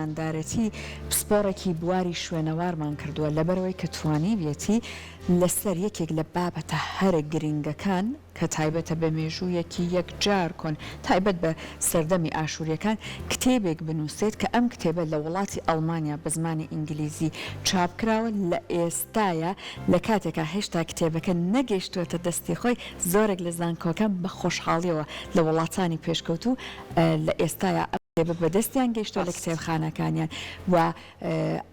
میواندارێتی پسپۆڕێکی بواری شوێنەوارمان کردووە لەبەرئەوەی کە توانیویەتی لەسەر یەکێک لە بابەتە هەرە گرنگەکان کە تایبەتە بە مێژوویەکی یەکجار کۆن تایبەت بە سەردەمی ئاشوورییەکان کتێبێک بنووسێت کە ئەم کتێبە لە وڵاتی ئەڵمانیا بە زمانی ئینگلیزی چاپ کراوە لە ئێستایا لە کاتێکا هێشتا کتێبەکە نەگەیشتووەتە دەستی خۆی زۆرێک لە زانکۆکان بە خۆشحاڵیەوە لە وڵاتانی پێشکەوتوو لە ئێستایا ئەم کتێبە بە دەستیان گەیشتووە لە کتێبخانەکانیان و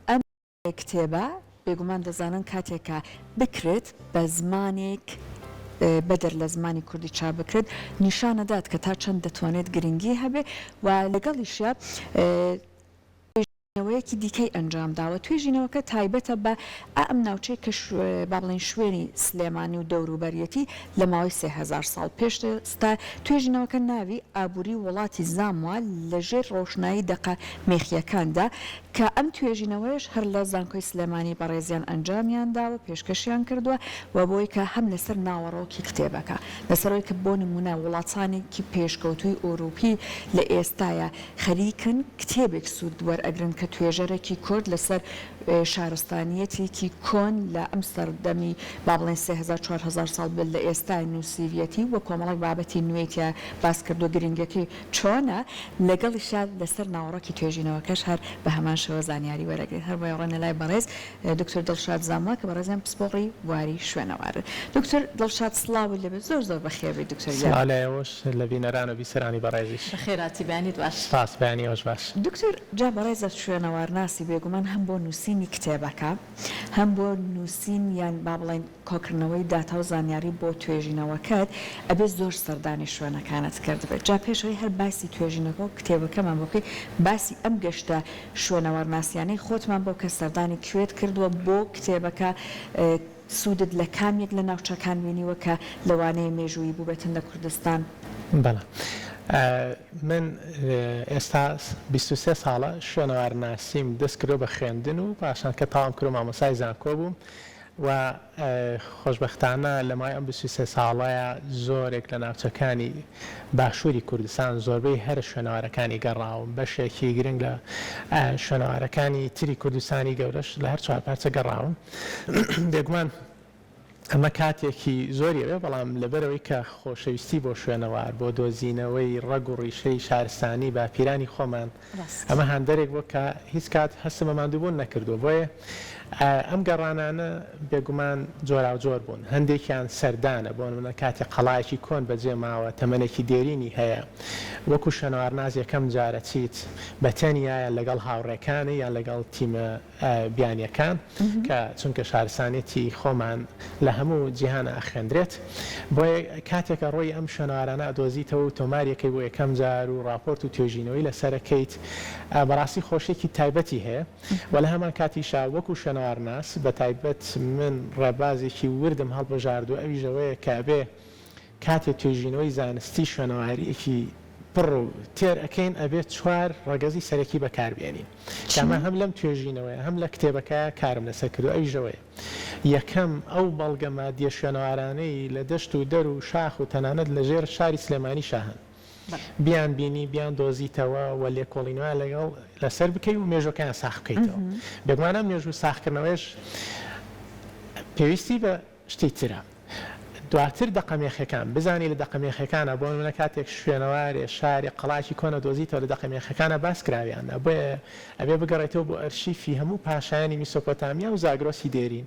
ئەم کتێبە بێگومان دەزانن کاتێک کە بکرێت بە زمانێک بەدەر لە زمانی کوردی چاپ بکرێت نیشانەدات کە تا چەند دەتوانێت گرنگی هەبێ و لەگەڵیشیا توێژینەوەیەکی دیکەی ئەنجامداوە، توێژینەوەکە تایبەتە بە ئەم ناوچەی کە با بڵێین شوێنی سلێمانی و دەوروبەریەتی لە ماوەی 3000 ساڵ پێش ئێستا، توێژینەوەکە ناوی، ئابووری وڵاتی زاموا لە ژێر ڕۆشنایی دەقە مێخییەکاندا، کە ئەم توێژینەوەیەش هەر لە زانکۆی سلێمانی بەڕێزیان ئەنجامیان داوە پێشکەشیان کردووە و بۆی کە هەم لەسەر ناوەڕۆکی کتێبەکە لەسەر ئەوەی کە بۆ نموونە وڵاتانێکی پێشکەوتووی ئەوروپی لە ئێستایا خەریکن کتێبێک سوود وەرئەگرن کە توێژەرێکی کورد لەسەر شارستانیەتێکی کۆن لە ئەم سەردەمی با بڵێین 3000 4000 ساڵ بەر لە ئێستا نووسیویەتی و کۆمەڵێک بابەتی نوێی تیا باس کردووە گرنگیەکەی چۆنە لەگەڵیشا لەسەر ناوەڕۆکی توێژینەوەکەش هەر بە هەمان شێوە زانیاری وەرەگرین هەر بۆیە ڕۆینە لای بەڕێز دکتۆر دڵشاد زاموا کە بەڕێزیان پسپۆڕی بواری شوێنەوارن. دکتۆر دڵشاد سڵاوت لێبێت زۆر زۆر بەخێربێیت دکتۆر گیان. سڵاو لە ئێوەش لە بینەران و بیسەرانی بەڕێزیش. بەخێرهاتی بەیانیت باش. سپاس بەیانی ئێوەش باش. دکتۆر جا بەڕێزت شوێنەوارناسی بێگومان هەم بۆ نووسینی کتێبەکە هەم بۆ نووسین یان با بڵێین کۆکردنەوەی داتا و زانیاری بۆ توێژینەوەکەت ئەبێ زۆر سەردانی شوێنەکانت کردبێت جا پێش ئەوەی هەر باسی توێژینەوەکە و کتێبەکەمان بۆ بکەی باسی ئەم گەشتە شوێنەوارناسیانەی خۆتمان بۆ کە سەردانی کوێت کردووە بۆ کتێبەکە سوودت لە کام یەک لە ناوچەکان بینیوە کە لەوانەیە مێژوویی بووبێتن لە کوردستان؟ بەڵێ من ئێستا 23 ساڵە شوێنەوارناسیم دەست کردووە بە خوێندن و پاشان کە تەواوم کردووە مامۆستای زانکۆ بووم و خۆشبەختانە لە ماوەی ئەم 23 ساڵەیا زۆرێک لە ناوچەکانی باشووری کوردستان زۆربەی هەرە شوێنەوارەکانی گەڕاوم، بەشێکی گرنگ لە شوێنەوارەکانی تری کوردستانی گەورەش لە هەر چوار پارچە گەڕاوم. بێگومان ئەمە کاتێکی زۆری ئەوێ، بەڵام لەبەرئەوەی کە خۆشەویستی بۆ شوێنەوار، بۆ دۆزینەوەی ڕەگ و ڕیشەی شارستانی باپیرانی خۆمان، ئەمە هاندەرێک بووە کە هیچ کات هەستم بە ماندووبوون نەکردووە، بۆیە ئەم گەڕانانە بێگومان جۆراوجۆر بوون، هەندێکیان سەردانە، بۆ نموونە کاتێک قەڵایەکی کۆن بەجێ ماوە، تەمەنێکی دێرینی هەیە، وەکو شوێنەوارناس یەکەم جار ئەچیت بە تەنیا یان لەگەڵ هاوڕێکانی یان لەگەڵ تیمە بیانیەکان کە چونکە شارستانیەتی خۆمان لە هەموو جیهانا ئەخوێندرێت بۆیە کاتێک ئەڕۆی ئەم شوێنەوارانە ئەدۆزیتەوە و تۆماریەکەی بۆ یەکەم جار و ڕاپۆرت و توێژینەوەی لەسەر ئەکەیت بەڕاستی خۆشیەکی تایبەتی هەیە و لە هەمان کاتیشا وەکو شوێنەوارناس بە تایبەت من ڕێبازێکی وردم هەڵبژاردووە ئەویش ئەوەیە کە ئەبێ کاتێ توێژینەوەی زانستی شوێنەوارییەکی پڕ و تێر ئەکەین ئەبێ چوار ڕەگەزی سەرەکی بەکار بێنین کە ئەمە هەم لەم توێژینەوەیە هەم لە کتێبەکەیا کارم لەسەر کردوە ئەویش ئەوەیە یەکەم ئەو بەڵگە مادیە شوێنەوارانەی لە دەشت و دەر و شاخ و تەنانەت لە ژێر شاری سلێمانیشا هەن بیان بینی بیان دۆزیتەوە و لێکۆڵینەوەیان لەگەڵ لەسەر بکەی و مێژوەکەیان ساخ بکەیتەوە بێگومان ئەم مێژوو ساخکردنەوەیەش پێویستی بە شتی ترە. دواتر دەقە مێخەکان، بزانی لە دەقە مێخەکانا، بۆ نموونە کاتێک شوێنەوارێ، شارێ، قەڵایەکی کۆن ئەدۆزیتەوە لە دەقە مێخەکانا باس کراوە یان نا، بۆیە ئەبێ بگەڕێیتەوە بۆ ئەرشیفی هەموو پاشایانی میسۆپۆتامیا و زاگرۆسی دێرین.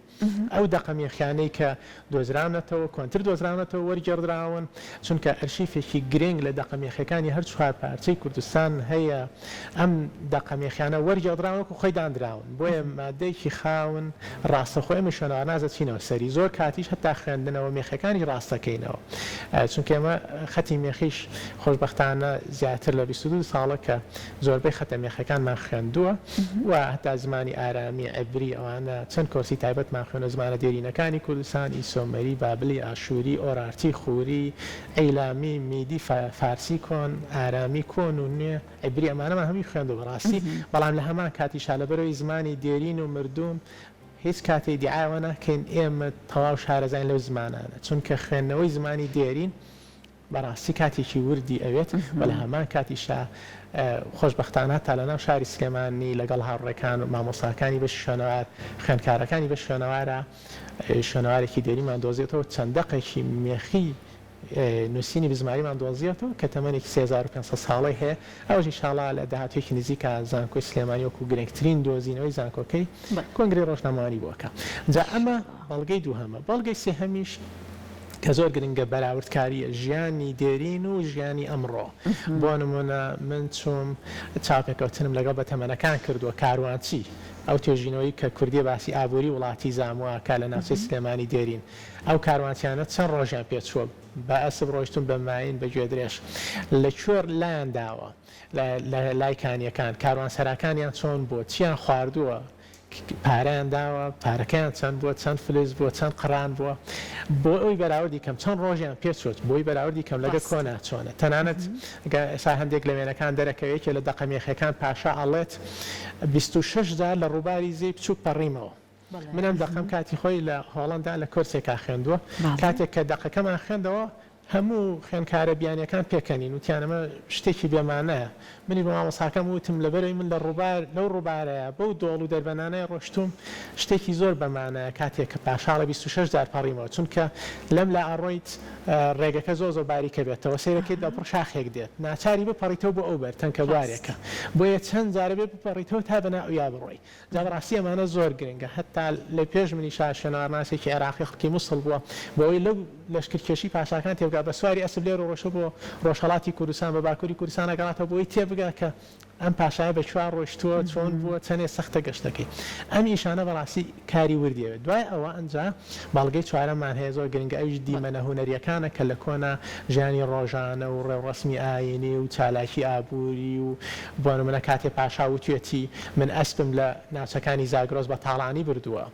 ئەو دەقە مێخیانەی کە دۆزراونەتەوە، کۆنتر دۆزراونەتەوە، وەرگێڕدراون، چونکە ئەرشیفێکی گرنگ لە دەقە مێخەکانی هەر چوار پارچەی کوردستان هەیە، ئەم دەقە مێخیانە وەرگێڕدراون وەکو خۆی داندراون بۆیە مادەیەکی خاون ڕاستەخۆ ئێمە شوێنەوارناس دەچینەوە سەری زۆر کاتیش هەتا خوێندنەوە مێخەکانیش ڕاست دەکەینەوە چونکە ئێمە خەتی مێخیش خۆشبەختانە زیاتر لە 22 ساڵە کە زۆربەی خەتە مێخەکانمان خوێندووە و هەتا زمانی ئارامی عبری ئەوانە چەند کۆرسی تایبەتمان خوێندوە زمانە دێرینەکانی کوردستان ئیسۆمەری بابلی ئاشووری ئۆرارتی خوری عیلامی، میدی، فارسی کۆن، ئارامی کۆن و نوێ، عیبری ئەمانەمان هەمووی خوێندووە بەڕاستی، بەڵام لە هەمان کاتیشا لەبەرئەوەی زمانی دێرین و مردوون هیچ کاتێ ئیدیعای ئەوە ناکەین ئێمە تەواو شارەزاین لەو زمانانە، چونکە خوێندنەوەی زمانی دێرین. بەڕاستی کاتێکی وردی ئەوێت و لە هەمان کاتیشا خۆشبەختانە هەتا لەناو شاری سلێمانی لەگەڵ هاوڕێکان و مامۆستاکانی بەشی شوێنەوار خوێندکارەکانی بەشی شوێنەوارا شوێنەوارێکی دێرینمان دۆزیەتەوە چەند دەقێکی مێخی نووسینی بزماریمان دۆزیەتەوە کە تەمەنێکی 3500 ساڵەی هەیە ئەوەش ئینشاڵا لە داهاتوویەکی نزیکا زانکۆی سلێمانی وەکو گرنگترین دۆزینەوەی زانکۆکەی کۆنگرەی ڕۆژنامەوانی بۆ ئەکا جا ئەمە بەڵگەی دووهەمە بەڵگەی سێهەمیش کە زۆر گرنگە بەراوردکارییە ژیانی دێرین و ژیانی ئەمڕۆ بۆ نمونە من چووم چاوپێکەوتنم لەگەڵ بەتەمەنەکان کردووە کاروانچی ئەو توێژینەوەی کە کوردیە باسی ئابووری وڵاتی زامواکە لە ناوچەی سلێمانی دێرین ئەو کاروانچیانە چەند ڕۆژیان پێچووە بە ئەسپ ڕۆیشتوون بە ماین بە گوێدرێژ لە کوێ لایان داوە لە لای کانیەکان کاروانسەراکانیان چۆن بووە چیان خواردووە پارەیان داوە پارەکەیان چەند بووە چەند فلس بووە چەند قڕان بووە بۆ ئەوی بەراوردی کەم چەند ڕۆژیان پێ چووە بۆی بەراوردی کەم لەگە کۆنا چۆنە تەنانەت گە ئێستا هەندێک لە وێنەکان دەرەکەوێ یەکێ لە دەقە مێخەکان پاشا ئەڵێت 26 جار لە ڕووباری زێی بچووک پەڕیمەوە من ئەم دەقەم کاتی خۆی لە هۆڵەندا لە کۆرسێکا خوێندووە. کاتێک کە دەقەکەمان خوێندەوە هەموو خوێندکارە بیانیەکان پێکەنین وتیان ئەمە شتێکی بێ مانایە. منیش بە مامۆستاکەم وتم لەبەرئەوەی من لە ڕووبار لەو ڕووبارەیا بەو دۆڵ و دەربەنانەیا ڕۆشتووم شتێکی زۆر بە مانایە کاتێک کە پاشاڵە 26 جار پەڕیمەوە چونکە لەم لا ئەڕۆیت ڕێگەکە زۆر زۆر باریکە بێتەوە سەیرەکەیت لەپڕ شاخێک دێت ناچاری بپەڕیتەوە بۆ ئەو بەر تەنکە بوارێکە بۆیە چەند جارە بێ بپەڕیتەوە تا بەنا ئەویا بڕۆی. جا بەڕاستی ئەمانە زۆر گرنگە هەتا لە پێش منیشا شوێنەوارناسێکی عێراقی خەڵکی موسڵ بووە بۆ ئەوەی لەو لەشکرکێشی پاشاکان تێبگا بە سواری ئەسپ لێرە ڕۆیشتووە بۆ ڕۆژهەڵاتی کوردستان بە باکوری کوردستان ئەگەڕاتەوە بۆ ئەوەی تێبگا کە ئەم پاشایە بە کوێ ڕۆیشتووە چۆن بووە چەنێ سەختە گەشتەکەی ئەم ئیشانە بەڕاستی کاری وردی ئەوێت دوای ئەوە ئەنجا بەڵگەی چوارەممان هەیە زۆر گرنگە ئەویش دیمەنە هونەرییەکانە کە لە کۆنا ژیانی ڕۆژانە و ڕێوڕەسمی ئایینی و چالاکی ئابووری و بۆ نموونە کاتێ پاشا وتویەتی من ئەسپم لە ناوچەکانی زاگرۆس بە تاڵانی بردووە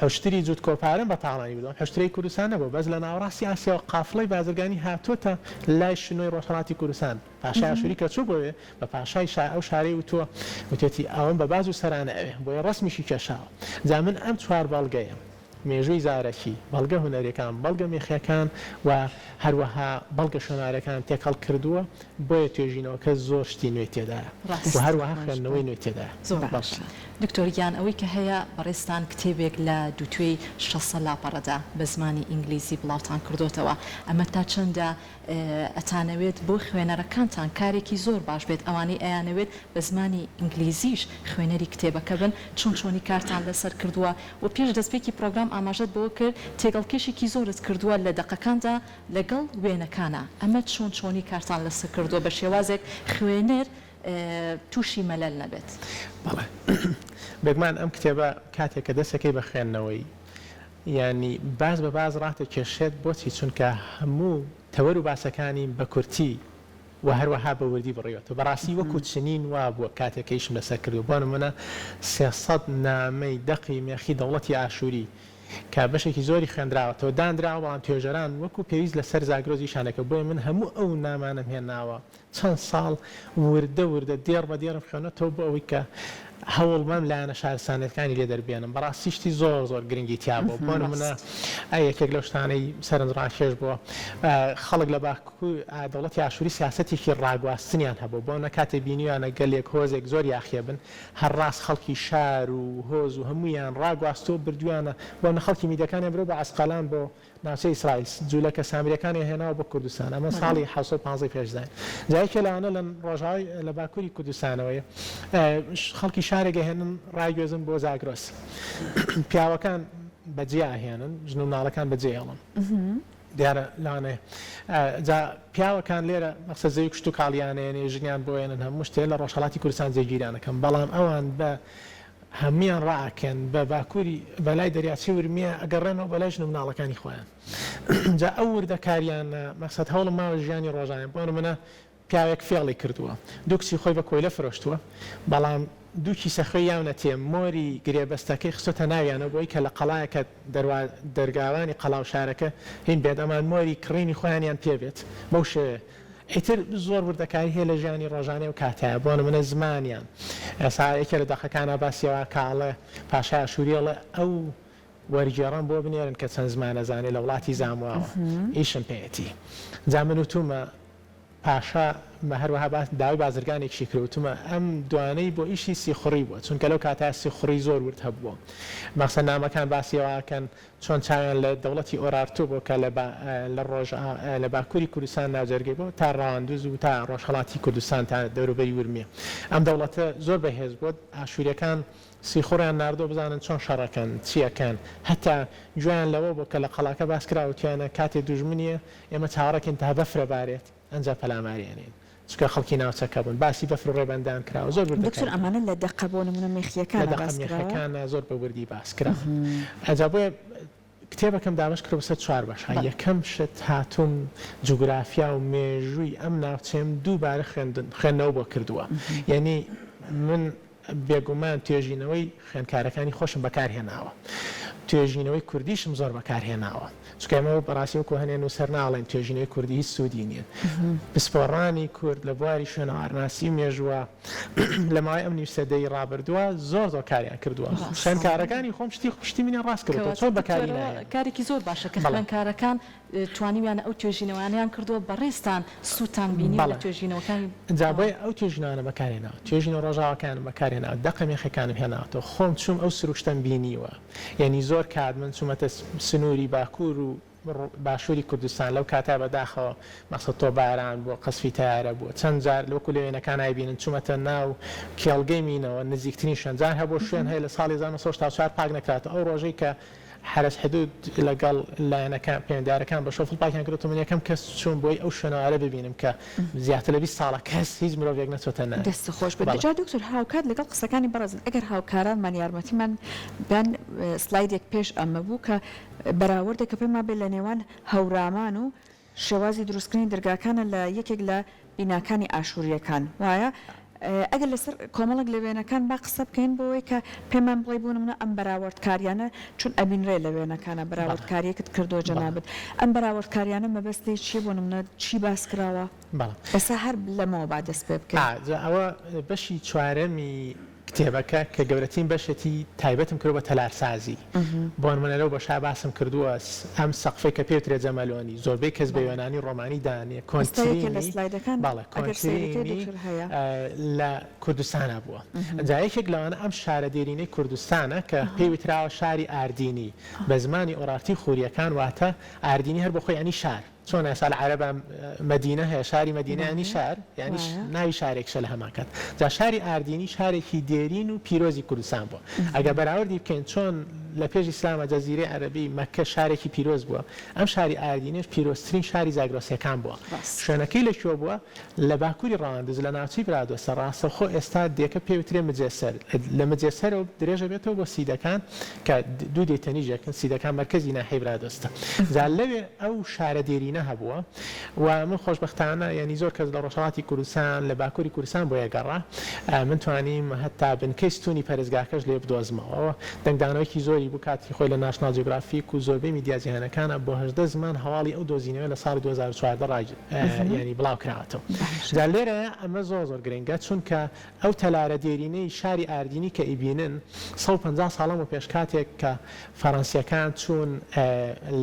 حوشتری جووت کۆپارەم بە تاڵانی بردووە ئەم حوشترەی کوردستان نەبووە بەس لە ناوەڕاستی ئاسیاوە قافڵەی بازرگانی هاتۆتە لای شنۆی ڕۆژهەڵاتی کوردستان پاشای ئاشووری کە چوو بۆوێ بە پاشای شا ئەو شارەی وتووە، وتێتی ئەوەم بە باج و سەرانە ئەوێ، بۆیە ڕەسمیشی کێشاوە. جا من ئەم چوار بەڵگەیەم، مێژووی زارەکی، بەڵگە هونەریەکان، بەڵگە مێخیەکان و هەروەها بەڵگە شوێنەوارەکانم تێکەڵ کردووە، بۆیە توێژینەوەکە زۆر شتی نوێی تێدایە و هەروەها خوێندنەوەی نوێی تێدایە. زۆر باشە دکتۆر گیان، ئەوەی کە هەیە بەڕێزتان کتێبێک لە دووتوێی 600 لاپەڕەدا بە زمانی ئینگلیزی بڵاوتان کردۆتەوە، ئەمە تا چەندە ئەتانەوێت بۆ خوێنەرەکانتان کارێکی زۆر باش بێت ئەوانەی ئەیانەوێت بە زمانی ئینگلیزیش خوێنەری کتێبەکە بن چۆن چۆنی کارتان لەسەر کردووە و پێش دەستپێکی پرۆگرام ئاماژەت بەوە کرد تێگەڵکێشێکی زۆرت کردووە لە دەقەکاندا لەگەڵ وێنەکانا ئەمە چۆن چۆنی کارتان لەسەر کردووە بە شێوازێک خوێنەر تووشی مەلەل نەبێت؟ بەڵێ بێگومان ئەم کتێبە کاتێک کە دەستەکەی بە خوێندنەوەی یانی باس بە باس ڕاتەکێشێت بۆچی چونکە هەموو تەوەر و باسەکانی بە کورتی و هەروەها بە وردی بڕیوەتەوە بەڕاستی وەکو چنین وابووە کاتێک کە ئیشم لەسەر کردووە بۆ نموونە 300 نامەی دەقی مێخی دەوڵەتی ئاشووری کە بەشێکی زۆری خوێندراوەتەوە دانراوە بەڵام توێژەران وەکو پێویست لەسەر زاگرۆس ئیشیان نەکردووە بۆیە من هەموو ئەو نامانەم هێناوە چەند ساڵ وردە وردە دێڕ بە دێڕم خوێندۆتەوە بۆ ئەوەی کە هەوڵ بەم لایەنە شارستانیەتەکانی لێ دەربێنم. بەڕاستی شتی زۆر زۆر گرنگی تیا بووە. بۆ نموونە یەکێک لەو شتانەی سەرنجڕاکێش بووە خەڵک لە باکوور دەوڵەتی ئاشووری سیاسەتێکی ڕاگواستنیان هەبوو. بۆ نموونە کاتێ بینیویانە گەلێک هۆزێک زۆر یاخیە بن هەر ڕاست خەڵکی شار و هۆز و هەموویان ڕاگواستووە بردوویانە بۆ نموونە خەڵکی میدەکانیان بردووە بۆ عەسقەلان بۆ ناوچەی ئیسرائیل جولەکە سامریەکانیان هێناوە بۆ کوردستان ئەمە ساڵی 715 پێش زاین جا یەکێ لەوانە لە ڕۆژاوای لە باکووری کوردستانەوەیە خەڵکی شارێک ئەهێنن ڕایگوێزن بۆ زاگرۆس پیاوەکان بەجێ ئەهێنن ژن و مناڵەکان بەجێ ئێڵن دیارە لەوانەیە جا پیاوەکان لێرە مەقسەد زەوی کشتوکاڵیانەیەنێ ژنیان بۆ ئێنن هەموو شتێ لە ڕۆژهەڵاتی کوردستان جێگیرانەکەن بەڵام ئەوان بە هەموویان ڕائەکەن بە باکووری بە لای دەریاچەی ورمیە ئەگەڕێنەوە بە لای ژن و مناڵەکانی خۆیان جا ئەو وردەکاریانە مەقسەد هەوڵم ماوە ژیانی ڕۆژانە بۆ نمونە پیاوێک فێڵی کردووە دوو کچی خۆی بە کۆیلە فرۆشتووە بەڵام دوو کیسە خوێی یاونەتێ مۆری گرێبەستەکەی خستۆتە ناویانەوە بۆی کە لە قەڵایەکە دەروا دەرگاوانی قەڵا و شارەکە هین بێت ئەمان مۆری کڕینی خۆیانیان پێ بێت بەو شێوەیە ئیتر زۆر وردەکاری هەیە لە ژیانی ڕۆژانەی ئەو کاتەیا، بۆ نمونە زمانیان، ئێستا یەکێ لە دەقەکانا باسی ئەوە ئەکا ئەڵێ پاشای ئاشوری ئەڵێ ئەو. وەرگێڕم بۆ بنێرن کە چەند زمان ئەزانێ لە وڵاتی زامواوە ئیشم پێیەتی. جا من وتومە پاشا هەروەها باس داوای بازرگانێکیشی کرد وتومە ئەم دوانەی بۆ ئیشی سیخوڕی بووە چونکە لەو کاتە سیخوڕی زۆر ورد هەبووە مەخسە نامەکان باسی ئەوە ئەکەن چۆن چاویان لە دەوڵەتی ئۆرارتۆ بووە کە لە لە ڕۆژ لە باکووری کوردستان ناوجەرگەی بووە تا ڕەواندوز و تا ڕۆژهەڵاتی کوردستان تا دەوروبەری ورمێ ئەم دەوڵەتە زۆر بەهێز بووە ئاشووریەکان سیخوڕیان ناردووە بزانن چۆن شەڕەکەن چی ئەکەن هەتا گوێیان لەوە بووە کە لە قەڵاکە باس کراوە وتیانە کاتێ دوژمنیە ئێمە چاوەڕێکەین تا بەفرە بارێت ئەنجا پەلاماری ئەنێین چونکە خەڵکی ناوچەکە بوون باسی بەفر و ڕێبەندان کراوە زۆر دکتۆر وردەکاری ئەمانە لە دەقە بۆ نمونە لە مێخیەکانا دەقە باس کراوە؟ مێخەکانا زۆر بە وردی باس کراوە ئەنجا بۆیە کتێبەکەم دابەش کردوە بەسەر چوار بەشا بەڵێ. یەکەم شت هاتووم جوگرافیا و مێژووی ئەم ناوچەیەم دووبارە خوێندن خوێندنەوە بۆ کردووە یانی من بێگومان توێژینەوەی خوێندکارەکانی خۆشم بەکار هێناوە. توێژینەوەی کوردیشم زۆر بەکار هێناوە. چونکە ئێمە بەڕاستی وەکو هەنێ نووسەر ناڵێین توێژینەوەی کوردی هیچ سوودی نییە. پسپۆڕانی کورد لە بواری شوێنەوارناسی و مێژووە لە ماوەی ئەم نیو سەدەی ڕابردووە زۆر زۆر کاریان کردووە. خوێندکارەکانی خۆم شتی شتی منیان ڕاست کردووەتەوە. کەواتە چۆن دکتۆر بەکاری ئەوە ناهێنم؟ کارێکی زۆر باشە کە بەڵێ. خوێندکارەکان توانیویانە ئەو توێژینەوانەیان کردووە، بەڕێزتان سوودتان بینیوە لە بەڵێ. توێژینەوەکانی جا ئەوان. بۆیە ئەو توێژینەوانە بەکار هێناوە، توێژینەوە ڕۆژاواکانم بەکار هێناوە، دەقە مێخەکانم هێناوەتەوە، خۆم چووم ئەو سروشتەم بینیوە، یانی زۆر کات من چوومەتە سنووری باکوور و باشووری کوردستان، لەو کاتە بەداخەوە مەقسەد تۆپباران بووە، قەسفی تەیارە بووە، چەند جار وەکوو لە وێنەکان ئایبینن چوومەتە ناو کێڵگەی مینەوە، نزیکترین شوێن، جار هەبووە شوێن هەیە لە ساڵی 1984 پاک نەکراتەوە، ئەو ڕۆژەی کە حەرەس حدود لەگەڵ لایەنەکان پەیوەندیدارەکان بە شۆفڵ پاکیان کردووە، من یەکەم کەس چووم بۆی ئەو شوێنەوارە ببینم کە زیاتر لە 20 ساڵە کەس هیچ مرۆڤێک نەچۆتە ناوی. دەست خۆش بێت. بەڵێ. جا دکتۆر هاوکات لەگەڵ قسەکانی بەڕێزت ئەگەر هاوکارانمان یارمەتیمان بەن سلایدێک پێش ئەمە بوو کە بەراوردێک کە پێم وابێ لە نێوان هەورامان و شێوازی دروستکردنی دەرگاکانە لە یەکێک لە بیناکانی ئاشوورییەکان وایە؟ ئەگەر لەسەر کۆمەڵێک لە وێنەکان با قسە بکەین بۆ ئەوەی کە پێمان بڵێی بۆ نموونە ئەم بەراوردکارییانە چون ئەبینرێ لە وێنەکانا بەڵێ. بەراوردکارییەکت کردووە بەڵێ. جەنابت ئەم بەراوردکارییانە مەبەست لێی چییە بۆ نموونە چی باس کراوە؟ بەڵێ. ئێستا هەر لەمەوە با دەست پێ بکەین. ئا جا ئەوە بەشی چوارەمی کتێبەکە کە گەورەترین بەشێتی تایبەتم کردوە بە تەلارسازی بۆ نمونە لەو بەشە باسم کردووە ئەم سەقفەی کە پێ وترێ جەمەلۆنی زۆربەی کەس بە یۆنانی ڕۆمانی دانێ ئێستا یەکێ لە کۆنترینی سلایدەکان بەڵێ ئەگەر سەیری کەی کۆنترینی دکتۆر هەیە. لە کوردستانا بووە جا یەکێک لەوانە ئەم شارە دێرینەی کوردستانە کە پێی وتراوە شاری ئاردینی بە زمانی ئۆرارتی خوریەکان واتە ئاردینی هەر بۆ خۆی یانی شار چۆن ئێستا لە عەرەبا مەدینە هەیە شاری مەدینە یانی شار یانی ناوی شارێکشە لە هەمان کات جا شاری ئاردینی شارێکی دێرین و پیرۆزی کوردستان بووە ئەگەر بەراوردی بکەین چۆن لە پێش ئیسلامە جەزیرەی عەرەبی مەککە شارێکی پیرۆز بووە ئەم شاری ئاردینیش پیرۆزترین شاری زاگرۆسیەکان بووە شوێنەکەی لە کوێ بووە لە باکووری ڕەواندز لە ناوچەی برادۆستە ڕاستەوخۆ ئێستا دێکە پێی وترێ مجێسەر لە مجێسەرەوە درێژە بێتەوە بۆ سیدەکان کە دوو دێی تەنیژێکن سیدەکان مەرکەزی ناحیەی برادۆستە جا لەوێ ئەو شارە دێرینە هەبووە و من خۆشبەختانە یانی زۆر کەس لە ڕۆژهەڵاتی کوردستان لە باکووری کوردستان بۆیە گەڕا من توانیم هەتا بنکەی ستوونی پەرستگاکەش لێ بدۆزمەوە دەنگدانەوەیەکی زۆری بوو کاتی خۆی لە ناشناڵ جیۆگرافیک و زۆربەی میدیا جیهانەکانا بۆ 18 زمان هەواڵی ئەو دۆزینەوە لە ساڵی 2014 ڕای یانی بڵاو کراوەتەوە جا لێرەیە ئەمە زۆر زۆر گرنگە چونکە ئەو تەلارە دێرینەی شاری ئاردینی کە ئیبینن 150 ساڵ لەمەو پێش کاتێک کە فەرەنسیەکان چوون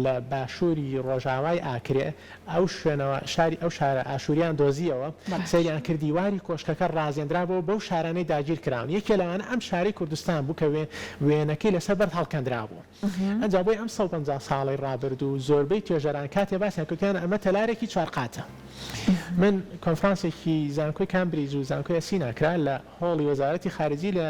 لە باشووری ڕۆژاوای ئاکرێ ئەو شوێنەوە شاری ئەو شارە ئاشووریان دۆزیەوە سەیریان کرد دیواری کۆشکەکە ڕازێندرابەوە بەو شارانەی داگیر کراون یەکێ لەوانە ئەم شارەی کوردستان بوو کە وێنەکەی لەسەر بەرد هەڵکەندرابوو. ئەنجا بۆیە ئەم 150 ساڵەی ڕابردوو زۆربەی توێژەران کاتێ باسیان کرد وتیان ئەمە تەلارێکی چوارقاتە. من کۆنفرانسێکی زانکۆی کامبریج و زانکۆی ئەسینا کرا لە هۆڵی وەزارەتی خارجی لە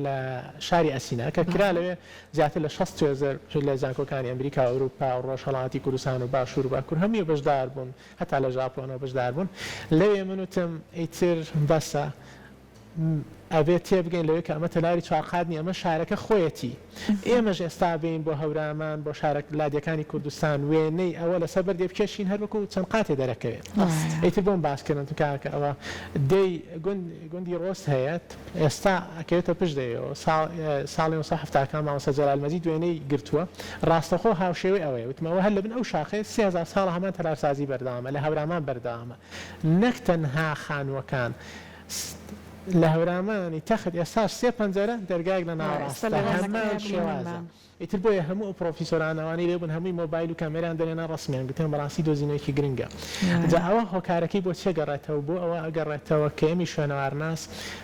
لە شاری ئەسینا کە کرا لەوێ زیاتر لە 60 توێژەر لە زانکۆکانی ئەمریکا و ئەوروپا و ڕۆژهەڵاتی کوردستان و باشوور و باکوور هەمووی بەشدار بوون هەتا لە ژاپۆنەوە بەشدار بوون لەوێ من وتم ئیتر بەسە ئەبێت تێبگەین لەوەی کە ئەمە تەلاری چوارقات نییە، ئەمە شارەکە خۆیەتی. ئێمەش ئێستا بێین بۆ هەورامان، بۆ شارە لادێکانی کوردستان، وێنەی ئەوە لەسەر بەردێ بکێشین هەر وەکوو چەند قاتێ دەرەکەوێت. ئیتر بۆم باس کردن کاکە ئەوە دێی گوند گوندی ڕۆست هەیە ئێستا ئەکەوێتە پشت دێیەوە ساڵ ساڵی نۆ سەد و حەفتاکان مامۆستا جەلال مەجید وێنەی گرتووە ڕاستەوخۆ هاوشێوەی ئەوەیە. وتم ئەوە هەر لە بن ئەو شاخەیە 3000 ساڵە هەمان تەلارسازی بەردەوامە لە هەورامان بەردەوامە نەک تەنها خانووەکان. لە هەورامانی تەخت ئێستاش سێ پەنجەرە دەرگایەک لە ناوەڕاستە هەمان شێوازە. ئیتر بۆیە هەموو ئەو پڕۆفیسۆرانە ئەوانەی لێ بوون هەمووی مۆبایل و کامێرایان دەرهێنا ڕەسمیان گوتیان بەڕاستی دۆزینەوەیەکی گرنگە. جا ئەوە هۆکارەکەی بۆ چی ئەگەڕێتەوە؟ بۆ ئەوە ئەگەڕێتەوە کە ئێمەی شوێنەوارناس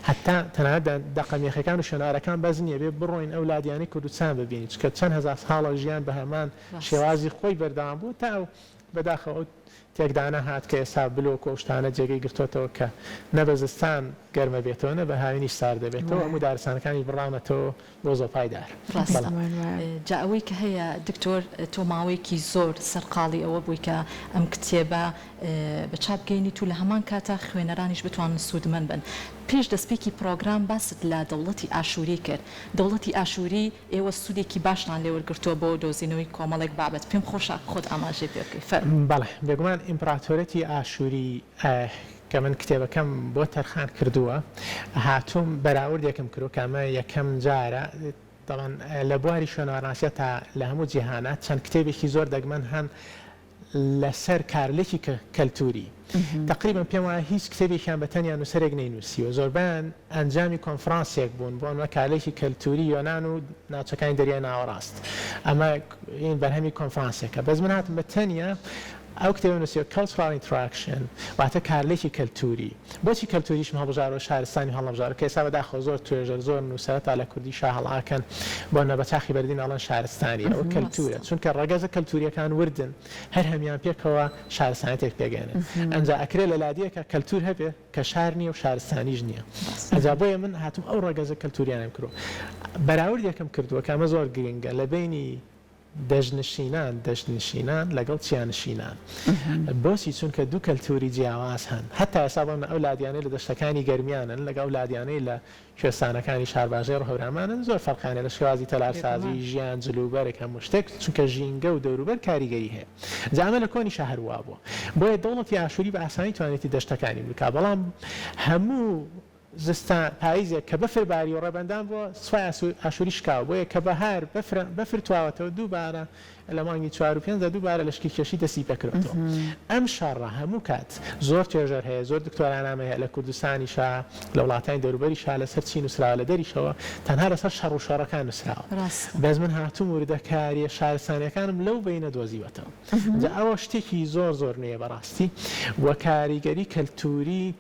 هەتا تەنانەت دەقە مێخەکان و شوێنەوارەکان بەس نییە بێ بڕۆین ئەو لادیانەی کوردستان ببینین چونکە چەند هەزار ساڵە ژیان بە هەمان شێوازی خۆی بەردەوام بووە تا ئەو بەداخەوە ئەو تێکدانە هات کە ئێستا بلۆک و ئەو شتانە جێگەی گرتۆتەوە کە نە بە زستان گەرمە بێتەوە نە بە هاوینیش سارد دەبێتەوە هەموو دارستانەکانیش بڕاونەتەوە بۆ زۆپای دار. ڕاستە. بەڵێ. جا ئەوەی کە هەیە دکتۆر تۆ ماوەیەکی زۆر سەرقاڵی ئەوە بووی کە ئەم کتێبە بە چاپ بگەینیت و لە هەمان کاتا خوێنەرانیش بتوانن سوودمەند بن. پێش دەستپێکی پڕۆگرام باست لە دەوڵەتی ئاشووری کرد. دەوڵەتی ئاشووری ئێوە سوودێکی باشتان لێ وەرگرتووە بۆ دۆزینەوەی کۆمەڵێک بابەت، پێم خۆشە خۆت ئاماژەی پێ بکەی، فەرموو. بەڵێ، بێگومان ئیمپڕاتۆرەتی ئاشووری کە من کتێبەکەم بۆ تەرخان کردووە، هاتووم بەراوردێکم کردووە کە ئەمە یەکەم جارە، دەڵێن لە بواری شوێنەوارناسییە تا لە هەموو جیهانا چەند کتێبێکی زۆر دەگمەن هەن لەسەر کارلێکی کەلتووری. تەقریبەن پێم وایە هیچ کتێبێکیان بە تەنیا نووسەرێک نەینووسیوە. زۆربەیان ئەنجامی کۆنفرانسێک بوون، بۆ نموونە کارلێکی کەلتووری یۆنان و ناوچەکانی دەریای ناوەڕاست. ئەمە بەرهەمی کۆنفرانسێکە. بەس من هاتم بە تەنیا ئەو کتێبەم نووسیوە Cultural Interaction واتە کارلێکی کەلتووری. بۆچی کەلتووریشم هەڵبژاردووە شارستانی هەڵنەبژاردووە کە ئێستا بەداخەوە زۆر توێژەر زۆر نووسەر تا لە کوردیشا هەڵئەکەن بۆ نە بە چاخی بەردین ئەڵێن شارستانی ئەوە کەلتوورە چونکە ڕەگەزە کەلتووریەکان وردن هەر هەمیان پێکەوە شارستانیەتێک پێگەێنن ئەنجا ئەکرێ لە لادیەکە کەلتوور هەبێ کە شار نییە و شارستانیش نییە ئەجا بۆیە من هاتووم ئەو ڕەگەزە کەلتووریانەم کردووە بەراوردێکم کردووە کە ئەمە زۆر گرنگە لە بەینی دەشتنشینان، دەشتنشینان لەگەڵ چیانشینان. بۆچی؟ چونکە دوو کەلتووری جیاواز هەن. هەتا ئێستا بۆ نموونە ئەو لادیانەی لە دەشتەکانی گەرمیانن لەگەڵ ئەو لادیانەی لە کوێستانەکانی شارباژێڕ و هەورامانن زۆر فەرقیان هەیە لە شێوازی تەلارسازی، ژیان، جلوبەرگ، هەموو شتێک، چونکە ژینگە و دەوروبەر کاریگەری هەیە. جا ئەمە لە کۆنیشا هەر وابووە. بۆیە دەوڵەتی ئاشووری بە ئاسانی توانیویەتی دەشتەکانی بکا، بەڵام هەموو زستان، پاییزێک کە بەفر باری و ڕێبەندان بووە، سوپای ئاشووری شکاوە، بۆیە کە بەهار بەفر بەفر تواوەتەوە دووبارە لە مانگی چوار و پێنجدا دووبارە لەشکرکێشی دەستی پێکردۆتەوە. ئەم شەڕە هەموو کات زۆر توێژەر هەیە، زۆر دکتۆرانامە هەیە لە کوردستانیشا، لە وڵاتانی دەوروبەریشا لەسەر چی نووسراوە، لە دەریشەوە تەنها لەسەر شەڕ و شۆڕەکان نووسراوە. بەس من هاتووم وردەکارییە شارستانییەکانم لەو بەینە دۆزیوەتەوە. جا ئەوە شتێکی زۆر زۆر نوێیە بەڕاستی و کاریگەری کەلتووری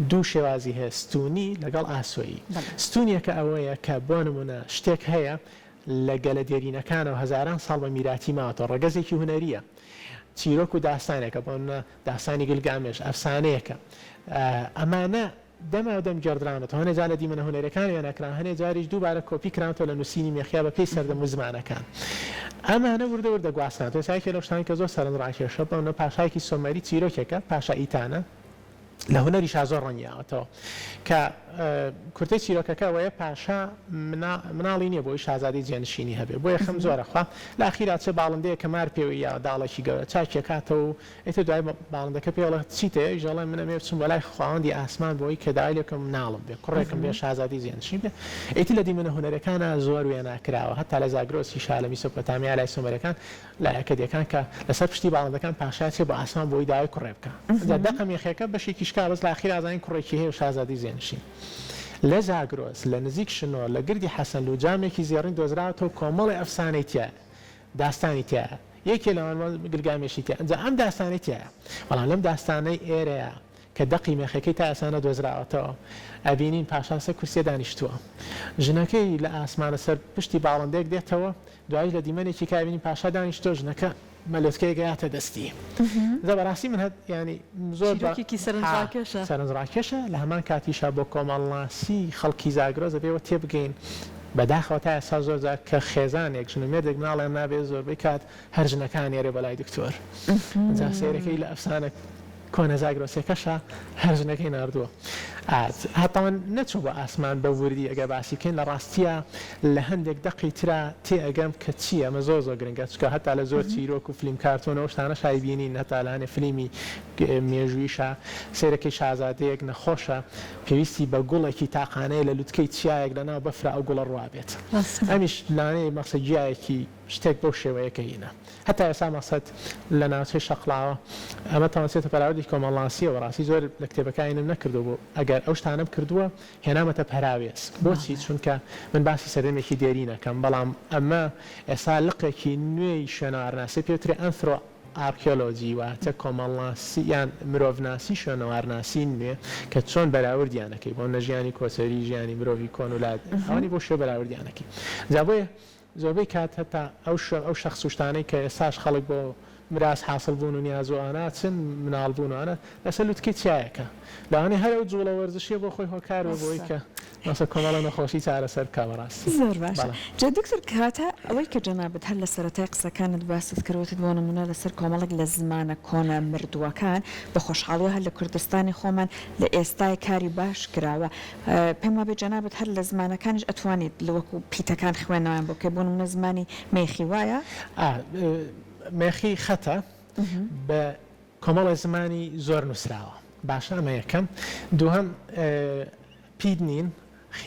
دوو شێوازی هەیە ستوونی لەگەڵ ئاسۆیی. ستوونیەکە ئەوەیە کە بۆ نموونە شتێک هەیە لە گەلە دێرینەکانەوە هەزاران ساڵ بە میراتی ماوەتەوە ڕەگەزێکی هونەرییە چیرۆک و داستانێکە بۆ نموونە داستانی گلگامێش ئەفسانەیەکە ئەمانە دەماودەم گێڕدراونەتەوە، هەنێ جار لە دیمەنە هونەریەکان وێنا کراون، هەنێ جاریش دووبارە کۆپی کراونەتەوە لە نووسینی مێخیا بە پێی سەردەم و زمانەکان. ئەمانە وردە وردە گواسترانەتەوە. ئێستا یەکێ لەو شتانەی کە زۆر سەرنجڕاکێشە، بۆ نموونە پاشایەکی سۆمەری چیرۆکێکە، پاشا ئیتانە، لە هونەریشا زۆر ڕەنگی یاوەتەوە کە کورتەی چیرۆکەکە ئەوەیە پاشا مناڵی نییە بۆی شازادەی جێنشینی هەبێ، بۆیە خەم زۆر ئەخوا. لە ئاخیرا چ باڵندەیەک کە مار پێوەی یاوە، داڵێکی گەورە، چاکی ئەکاتەوە و ئیتر دوای باڵندەکە پێی ئەڵێ چیت هەیە؟ ئەویش ئەڵێ من ئەمەوێ بچم بۆ لای خواوەندی ئاسمان بۆ ئەوەی کە داوای لێ بکەم مناڵم بێ، کوڕێکم بێ، شازادەی جێنشین بێ. ئیتر لە دیمەنە هونەریەکانا زۆر وێنا کراوە، هەتا لە زاگرۆسیشا، لە میسۆپۆتامیا، لای سۆمەریەکان، لای ئەکەدیەکان کە لەسەر پشتی باڵندەکان پاشا ئەچێ بۆ ئاسمان بۆ ئەوەی داوای کوڕێ بکا. ئینجا دەقە مێخەکە بەشێکی شکا بەس لە ئاخیرا ئەزانین کوڕێکی هەیە و شازادەی جێنشین. لە زاگرۆس، لە نزیک شنۆ، لە گردی حەسەنلوو جامێکی زێڕین دۆزراوەتەوە کۆمەڵێ ئەفسانەی تیایە. داستانی تیایە یەکێ لەوان گلگامێشی تیایە ئینجا ئەم داستانەی تیایە بەڵام لەم داستانەی ئێرەیا کە دەقی مێخەکەی تا ئێستا نەدۆزراوەتەوە ئەبینین پاشا سەر کورسیە دانیشتووە ژنەکەی لە ئاسمانە سەر پشتی باڵندەیەک دێتەوە دوایش لە دیمەنێکی کە ئەبینین پاشا دانیشتووە ژنەکە مەلۆتکەیەک ئەیاتە دەستی جا بەڕاستی من هەت یانی زۆر بە چیرۆکێکی سەرنجڕاکێشە. سەرنجڕاکێشە لە هەمان کاتیشا بۆ کۆمەڵناسی خەڵکی زاگرۆس ئەبێ ئەوە تێبگەین بەداخەوە تا ئێستا زۆر جار کە خێزانێک ژن و مێردێک مناڵیان نابێت زۆربەی کات هەر ژنەکە ئەنێرێ بۆ لای دکتۆر جا سەیرەکەی لە ئەفسانە کۆنە زاگرۆسیەکەشا هەر ژنەکەی ناردووە هەتا نەچوو بۆ ئاسمان بە وردی ئەگەر باسی بکەین لە ڕاستیا لە هەندێک دەقی ترا تێئەگەم کە چییە ئەمە زۆر زۆر گرنگە چونکە هەتا لە زۆر چیرۆک و فلیم کارتۆن ئەو شتانەش ئەیبینین هەتا لە هەنێ فلیمی مێژوویشا سەیرەکەی شازادەیەک نەخۆشە پێویستی بە گوڵێکی تاقانەیە لە لوتکەی چیایەک لە ناو بەفرا ئەو گوڵە ڕوابێت ئەمیش لانەیە مەسە گیایەکی شتێک بەو شێوەیە کە هینە هەتا ئێستا مەسەد لە ناوچەی شەقڵاوە ئەمە تەوەسێتە پەراوردێکی. بابەتی کۆمەڵناسییە بەڕاستی زۆر لە کتێبەکانیم نەکردووە بۆ ئەگەر ئەو شتانەم کردووە هێنامەتە پەراوێز بۆچی چونکە من باسی سەردەمێکی دێرین ئەکەم بەڵام ئەمە ئێستا لقێکی نوێی شوێنەوارناسی پێ وترێ ئەنثرۆ ئارکیۆلۆجی واتە کۆمەڵناسی یان مرۆڤناسی شوێنەوارناسی نوێ کە چۆن بەراوردیان ئەکەی بۆ نە ژیانی کۆچەری ژیانی مرۆڤی کۆن و لاد ئەوانی بەو شێوە بەراوردیان ئەکەی جا بۆیە زۆربەی کات هەتا ئەو شوێن ئەو شەخس و شتانەی کە ئێستاش خەڵک بۆ مراز حاسڵ بوون و نیاز و ئەوانە ئەچن مناڵ بوون و ئەوانە لەسەر لوتکەی چیایەکە لەوانەیە هەر ئەو جوڵە وەرزشیە بۆ خۆی هۆکار بێ بۆی کە مەسە کۆمەڵە نەخۆشی چارەسەر بکا بەڕاستی زۆر باشە بەڵێ. جا دکتۆر کەواتە ئەوەی کە جەنابت هەر لە سەرەتای قسەکانت باست کرد وتت بۆ نموونە لەسەر کۆمەڵێک لە زمانە کۆنە مردووەکان بە خۆشحاڵیەوە هەر لە کوردستانی خۆمان لە ئێستای کاری باش کراوە پێم وابێ جەنابت هەر لە زمانەکانیش ئەتوانیت لە وەکو پیتەکان خوێندنەوەیان بۆ بکەی بۆ نموونە زمانی مێخی وایە؟ ئا مێخی خەتە بە کۆمەڵێ زمانی زۆر نووسراوە باشە ئەمە یەکەم دووهەم پیت نین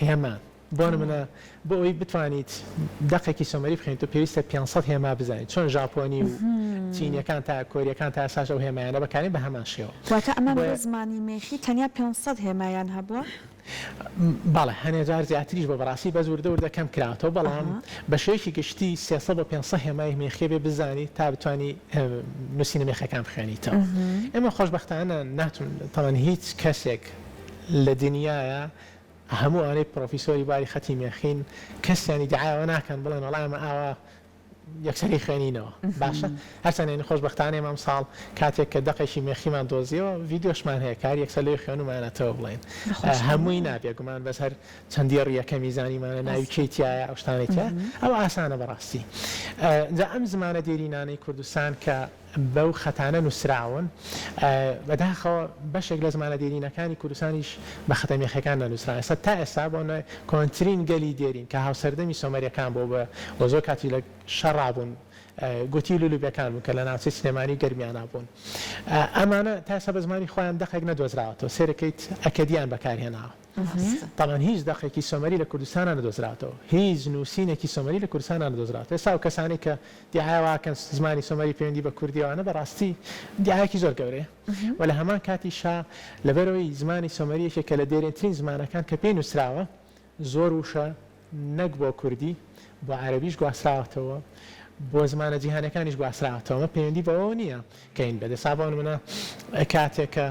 هێمان بۆ نمونە بۆ ئەوەی بتوانیت دەقێکی سۆمەری بخوێنیتەوە پێویستە 500 هێما بزانیت چۆن ژاپۆنی و چینیەکان تا کۆریەکان تا ئێستاش ئەو هێمایانە بەکارێن بە هەمان شێوە واتە ئەمان بۆ بۆیە زمانی مێخی تەنیا 500 هێمایان هەبووە؟ بەڵێ هەنێ جار زیاتریش بۆ بەڕاستی بەس وردە وردە کەم کراوەتەوە بەڵام بە شێوەیەکی گشتی 300 بۆ 500 هێمای مێخی بێ بزانی تا بتوانی نووسینە مێخەکان بخوێنیتەوە ئێمە خۆشبەختانە ناتون تەوان هیچ کەسێک لە دنیایا هەموو ئەوانەی پڕۆفیسۆری بواری خەتی مێخین کەسیان ئیدعای ئەوە ناکەن بڵێن وەڵا ئێمە ئاوا یەکسەر ئەیخوێنینەوە باشە هەرچەند یانی خۆشبەختانە ئێمە ئەمساڵ کاتێک کە دەقێکی مێخیمان دۆزیەوە ڤیدیۆشمان هەیە کار یەکسەر لەوێ خوێنومانەتەوە بڵێن هەمووی نا بێگومان بەس هەر چەند دێڕی یەکەمی زانیمانە ناوی کێی تیایە ئەو شتانەی تیایە ئەوە ئاسانە بەڕاستی جا ئەم زمانە دێرینانەی کوردستان کە بەو خەتانە نووسراون. بەداخەوە بەشێک لە زمانە دێرینەکانی کوردستانیش بە خەتە مێخیەکان نەنووسراون. ئێستا تا ئێستا بۆ نە کۆنترین گەلی دێرین کە هاوسەردەمی سۆمەریەکان بوو بە و زۆر کاتی لە شەڕا بوون گوتی و لولوبیەکان بوون کە لە ناوچەی سلێمانی و گەرمیانا بوون. ئەمانە تا ئێستا بە زمانی خۆیان دەقێک نەدۆزراوەتەوە. سەیرەکەیت ئەکەدیان بەکارهێناوە. تەبعەن هیچ دەقێکی سۆمەری لە کوردستانا نەدۆزراوەتەوە، هیچ نووسینێکی سۆمەری لە کوردستانا نەدۆزراوەتەوە. ئێستا ئەو کەسانەی کە دیعایە وا ئەکەن زمانی سۆمەری پەیوەندی بە کوردییەوە هەنە، بەڕاستی دیعایەکی زۆر گەورەیە و لە هەمان کاتیشا لەبەرئەوەی زمانی سۆمەری یەکێکە لە دێرینترین زمانەکان کە پێی نووسراوە، زۆر وشە نەک بۆ کوردی، بۆ عەرەبیش گواستراوەتەوە، بۆ زمانە جیهانیەکانیش گواستراوەتەوە، ئەمە پەیوەندی بەوەوە نییە کە هین بێت. ئێستا بۆ نمونە کاتێک کە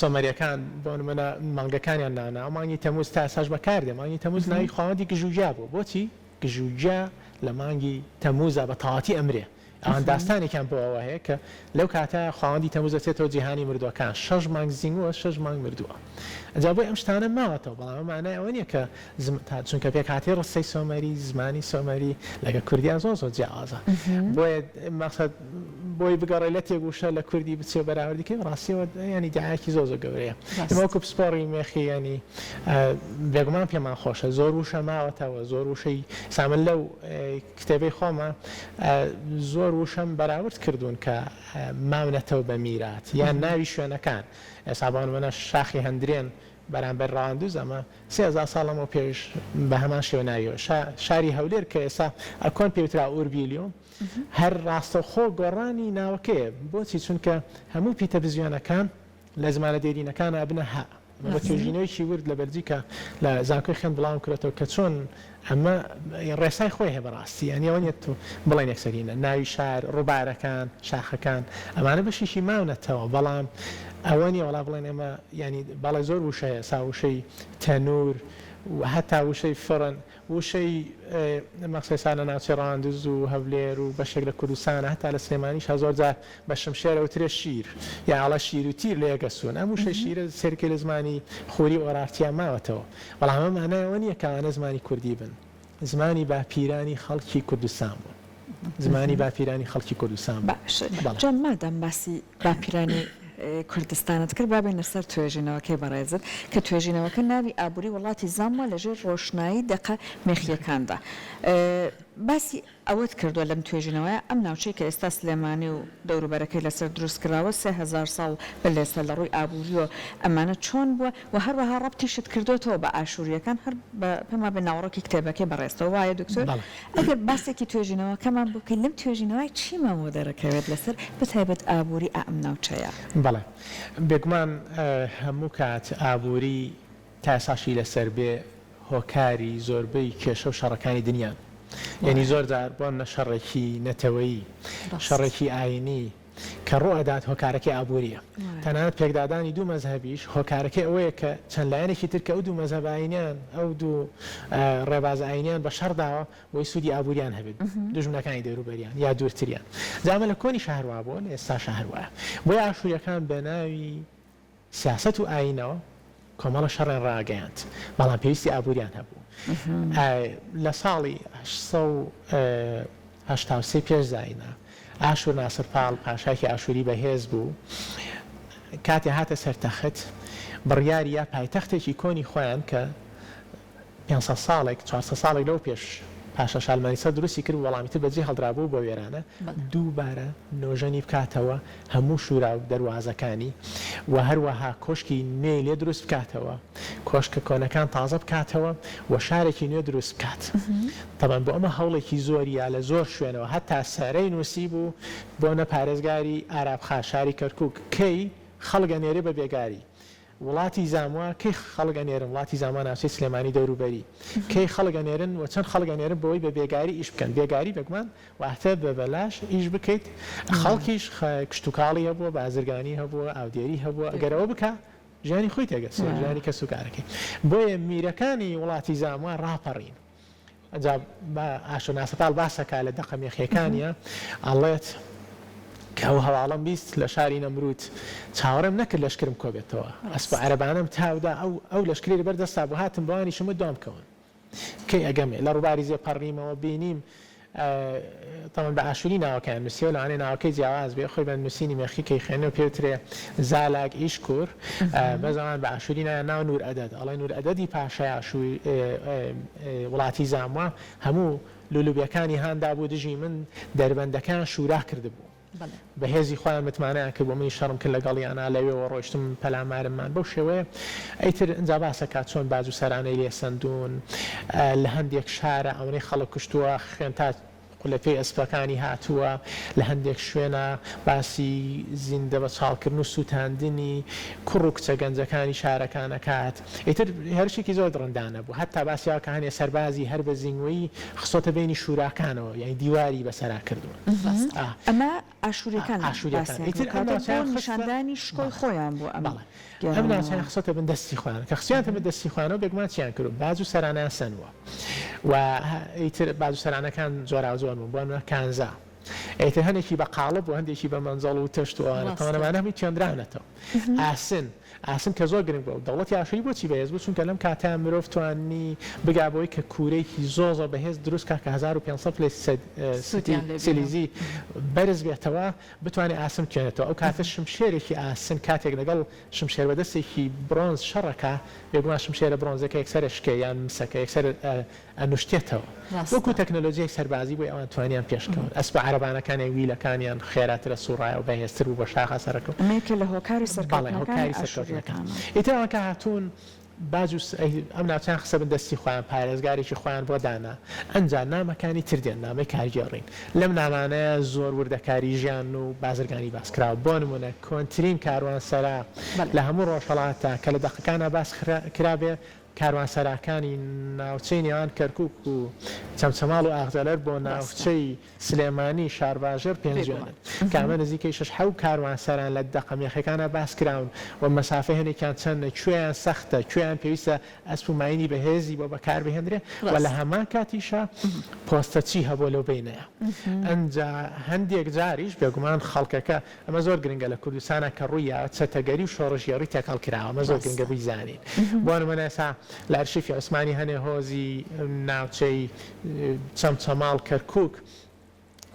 سۆمەریەکان بۆ نمونە مانگەکانیان نانا، مانگی تەموز تا ئێستاش بەکاردێ، مانگی تەموز ناوی خواوەندی گژوگیا بوو، بۆچی؟ گژوگیا لە مانگی تەموزا بە تەواوەتی ئەمرێ، ئەوان داستانێکیان بۆ ئەوە هەیە کە لەو کاتە خواوەندی تەموز دەچێتەوە جیهانی مردووەکان، شەش مانگ زینووە شەش مانگ مردووە. ئینجا بۆیە ئەم شتانە ماوەتەوە، بەڵام ئەمە مانای ئەوە نییە کە چونکە پێکهاتەی ڕستەی سۆمەری، زمانی سۆمەری لەگەڵ کوردیا زۆر زۆر جیاوازە. بۆیە مەقسەد بۆی بگەڕێ لەتێک وشە لە کوردی بچێ و بەراوردی کەی بەڕاستیەوە یانی دیعایەکی زۆر زۆر گەورەیە. ئێمە وەکوو پسپۆڕی مێخی یانی بێگومان پێمان خۆشە زۆر وشە ماوەتەوە، زۆر وشەی ئێستا من لەو کتێبەی خۆمە زۆر وشەم بەراورد کردوون کە ماونەتەوە بە میرات یان ناوی شوێنەکان ئێستا بۆ نموونە شاخی هەندرێن بەرامبەر ڕەواندوز ئەمە 3000 ساڵ لەمەو پێش بە هەمان شێوە ناویەوە شاری هەولێر کە ئێستا کۆن پێوترا ئوربیلیۆم هەر ڕاستەوخۆ گۆڕانی ناوەکەیە بۆچی چونکە هەموو پیتە بزوێنەکان لە زمانە دێرینەکانا ئەبنە هە. ئەمە بە توێژینەوەیەکی ورد لە بەلجیکا لە زانکۆی خێند بڵاوم کرۆتەوە کە چۆن ئەمە ڕێسای خۆی هەیە بەڕاستی یانی ئەوە نیە تۆ بڵێن یەکسەرینە ناوی شار ڕووبارەکان شاخەکان ئەمانە بەشێکی ماونەتەوە بەڵام ئەوە نیە وەڵا بڵێن ئێمە یانی بەڵێ زۆر وشە هەیە سا وشەی تەنوور هەتا وشەی فڕن وشەی مەخسێسا لە ناوچەی ڕەواندز و هەولێر و بەشێک لە کوردستانە هەتا لە سلێمانیش زۆر جار بە شمشێر ئەوترێ شیر یا ئەڵێ شیر و تیر لە یەک ئەسوون. ئەم وشەی شیرە سەیرکەی لە زمانی خوری و ئۆرارتیا ماوەتەوە. بەڵام ئەمە مانای ئەوە نییە کە ئەوانە زمانی کوردی بن. زمانی باپیرانی خەڵکی کوردستان بوون. زمانی باپیرانی خەڵکی کوردستان بوون. باشە بەڵێ. جا مادام باسی باپیرانی کوردستانت کرد با بێینە سەر توێژینەوەکەی بەڕێزت کە توێژینەوەکە ناوی ئابووری وڵاتی زاموە لە ژێر ڕۆشنایی دەقە مێخییەکاندا. باسی ئەوەت کردووە لەم توێژینەوەیە ئەم ناوچەی کە ئێستا سلێمانی و دەوروبەرەکەی لەسەر دروست کراوە 3000 ساڵ بەر لە ئێستا لە ڕووی ئابووریەوە ئەمانە چۆن بووە و هەروەها ڕەبتیشت کردۆتەوە بە ئاشوورییەکان هەر بە پێم وابێ ناوەڕۆکی کتێبەکەی بەڕێزتەوە وایە دکتۆر؟ بەڵێ. ئەگەر باسێکی توێژینەوەکەمان بۆ بکەی لەم توێژینەوەیە چیمان بۆ دەرەکەوێت لەسەر بە تایبەت ئابووری ئەم ناوچەیە؟ بەڵێ. بێگومان هەموو کات ئابووری تا ئێستاشی لەسەر بێ هۆکاری زۆربەی کێشە و شەڕەکانی دنیان. یەنی زۆر جار بۆ نە شەڕێکی نەتەوەیی، شەڕێکی ئاینی کە ڕوو ئەدات هۆکارەکەی ئابوورییە. تەنانەت پێکدادانی دوو مەزهەبیش هۆکارەکەی ئەوەیە کە چەند لایەنێکی تر کە ئەو دوو مەزهەب ئاینیان، ئەو دوو ڕێباز ئاینیان بە شەڕ داوە بۆی سوودی ئابووریان هەبێت، دوژمنەکانی دەوروبەریان یا دوورتریان. جا ئەمە لە کۆنیشا هەر وابووە، لە ئێستاشا هەر وایە. بۆیە ئاشوورییەکان بە ناوی سیاسەت و ئایینەوە کۆمەڵە شەڕیان ڕاگەیاند، بەڵام پێویستی ئابووریان هەبوو. لە ساڵی 883 پێش زایینە، ئاشوور ناسرپاڵ پاشایەکی ئاشووری بەهێز بوو، کاتێ هاتە سەر تەخت، بڕیاری یا پایتەختێکی کۆنی خۆیان کە 500 ساڵێک، 400 ساڵێک لەوە پێش پاشا شالمانیسەر دروستی کردبوو، بەڵام ئیتر بەجێ هەڵدرابوو بۆ وێرانە، دووبارە نۆژەنی بکاتەوە هەموو شورا و دەروازەکانی و هەروەها کۆشکی نوێی لێ دروست بکاتەوە، کۆشکە کۆنەکان تازە بکاتەوە و شارێکی نوێ دروست بکات. تەبعەن بۆ ئەمە هەوڵێکی زۆری یا لە زۆر شوێنەوە هەتا سەرەی نووسیبوو بۆ نە پارێزگاری ئارابخا شاری کەرکووک کەی خەڵک ئەنێرێ بە بێگاری وڵاتی زاموا کەی خەڵک ئەنێرن وڵاتی زاموا ناوچەی سلێمانی دەوروبەری کەی خەڵک ئەنێرن و چەند خەڵک ئەنێرن بۆی بە بێگاری ئیش بکەن بێگاری بێگومان واتە بە بەلاش ئیش بکەیت خەڵکیش کشتوکاڵی هەبووە بازرگانی هەبووە ئاودێری هەبووە ئەگەر ئەوە بکا ژیانی خۆی تێگەچێ ژیانی کەسوکارەکەی بۆیە میرەکانی وڵاتی زاموا ڕاپەڕین. جا با ئاشۆ ناسەتاڵ باسەکا لە دەقە مێخیەکانیا ئەڵێت کە ئەو هەواڵەم 20 لە شاری نەمرود چاوەڕێم نەکرد لەشکرم کۆبێتەوە ئەسپ و عەرەبانەم تاودا ئەو ئەو لەشکری لەبەر دەستا بوو هاتم بەوانیشم وت دوام کەون کەی ئەگەمێ لە ڕووباری زێ پەڕیمەوە بینیم تەبعەن بە ئاشوری ناوەکەیان نوسیوە لەوانەیە ناوەکەی جیاواز بێ خۆی بە نوسینی مێخی کەی خوێنەوە پێ وترێ زالاگ ئیشکور بەس ئەوان بە ئاشوری ناویان ناوە نور ئەدەد ئەڵێ نور ئەدەدی پاشای ئاشوری وڵاتی زاموا هەموو لولوبیەکانی هان دابوو دژی من دەربەندەکەیان شورا کردبوو بە هێزی خۆیان متمانەیان کرد بۆ منیش شەڕم کرد لەگەڵیانا لەوێوە ڕۆیشتم پەلامارم مان بەو شێوەیە ئیتر ئینجا باس ئەکات چۆن باج و سەرانەی لێ سەندوون لە هەندێک شارا ئەوەنەی خەڵک کوشتووە خوێن تا قولەپێی ئەسپەکانی هاتووە لە هەندێک شوێنا باسی زیندە بە چاڵکردن و سووتاندنی کوڕ و کچە گەنجەکانی شارەکان ئەکات ئیتر هێرشێکی زۆر دڕندانە بوو هەتا باسی ئەوە کە هەنێ سەربازی هەر بە زینگوەیی خستۆتە بەینی شوراکانەوە یانی دیواری بەسەرا کردوون. ڕاستە. ئەمە ئاشوریەکان ئاشوریەکان باسیان ئیتر کرد ئەم کەواتە بۆ ناوچەیان خستە نیشاندانی شکۆی بەڵێ خۆیان بوو ئەم بەڵێ ئەم ناوچەیان گێڕانەوە. خستۆتە بن دەستی خۆیان کە خستویانتە بن دەستی خۆیانەوە بێگومان چیان کردوە باج و سەرانەیان سەنووە و ئیتر باج و سەرانەکان جۆراوجۆر بوون بۆ نمونە کانزا ئیتر هەنێکی بە قاڵب و هەندێکی بە مەنجەڵ و تەشت و ئەوانە تەوان ڕاستە. ئەمانە هەمووی چێندراونەتەوە ئاسن ئاسن کە زۆر گرنگ بوو دەوڵەتی ئاشوری بۆچی بەهێز بوو چونکە لەم کاتەیا مرۆڤ توانی بگا بەوەی کە کوورەیەکی زۆر زۆر بەهێز دروست کا کە 1500 پلەی سەدی سوودیان لێ بینێ. سیلیزی بەرز بێتەوە بتوانێ ئاسن بکێنێتەوە ئەو کاتە شمشێرێکی ئاسن کاتێک لەگەڵ شمشێر بەدەستێکی برۆنز شەڕەکا بێگومان شمشێرە برۆنزەکە یەکسەر ئەشکێ یان مسەکە یەکسەر ئەنوشتێتەوە وەکو ڕاستە. تەکنەلۆجیای سەربازی بۆیە ئەوان توانیان پێشکەون ئەسپە عەرەبانەکانیان ویلەکانیان خێراتر ئەسوڕایەوە بەهێزتر بوو بە شاخا سەرەکەو ئەمە یەکێ لە هۆکاری بەڵێ سەرکەوتنەکانی هۆکاری سەرکەوتنەکان ئاشوریەکانە. ئیتر ئەوان کە هاتوون باج و ئەم ناوچەیان خستە بن دەستی خۆیان پارێزگارێکی خۆیان بۆ دانا ئەنجا نامەکانی تر دێن نامەی کارگێڕین لەم نامانەیە زۆر وردەکاری ژیان و بازرگانی باس کراوە بۆ نمونە کۆنترین کاروانسەرا بەڵێ. لە هەموو ڕۆژهەڵاتدا کە لە دەقەکانا باس کرابێ کاروانسەراکانی ناوچەی نێوان کەرکوک و چەمچەماڵ و ئاغجەلەر بۆ ڕاستە. ناوچەی سلێمانی شارباژێڕ بێگومان. پێنجوێنن کە ئەمە نزیکەی شەش حەو کاروانسەران لە دەقە مێخەکانا باس کراون و مەسافەی هەنێکیان چەندە کوێیان سەختە کوێیان پێویستە ئەسپ و ماینی بەهێزی بۆ بەکار بهێندرێ و لە ڕاستە. هەمان کاتیشا پۆستەچی هەبووە لەو بەینەیا ئەنجا هەندێک جاریش بێگومان خەڵکەکە ئەمە زۆر گرنگە لە کوردستانا کە ڕووی یاوە چەتەگەری و شۆڕشگێڕی تێکەڵ کراوە ئەمە زۆر گرنگە ڕاستە. بیزانین بۆ نمونە ئێستا لە ئەرشیفی عوسمانی هەنێ هۆزی ناوچەی چەمچەماڵ کەرکوک.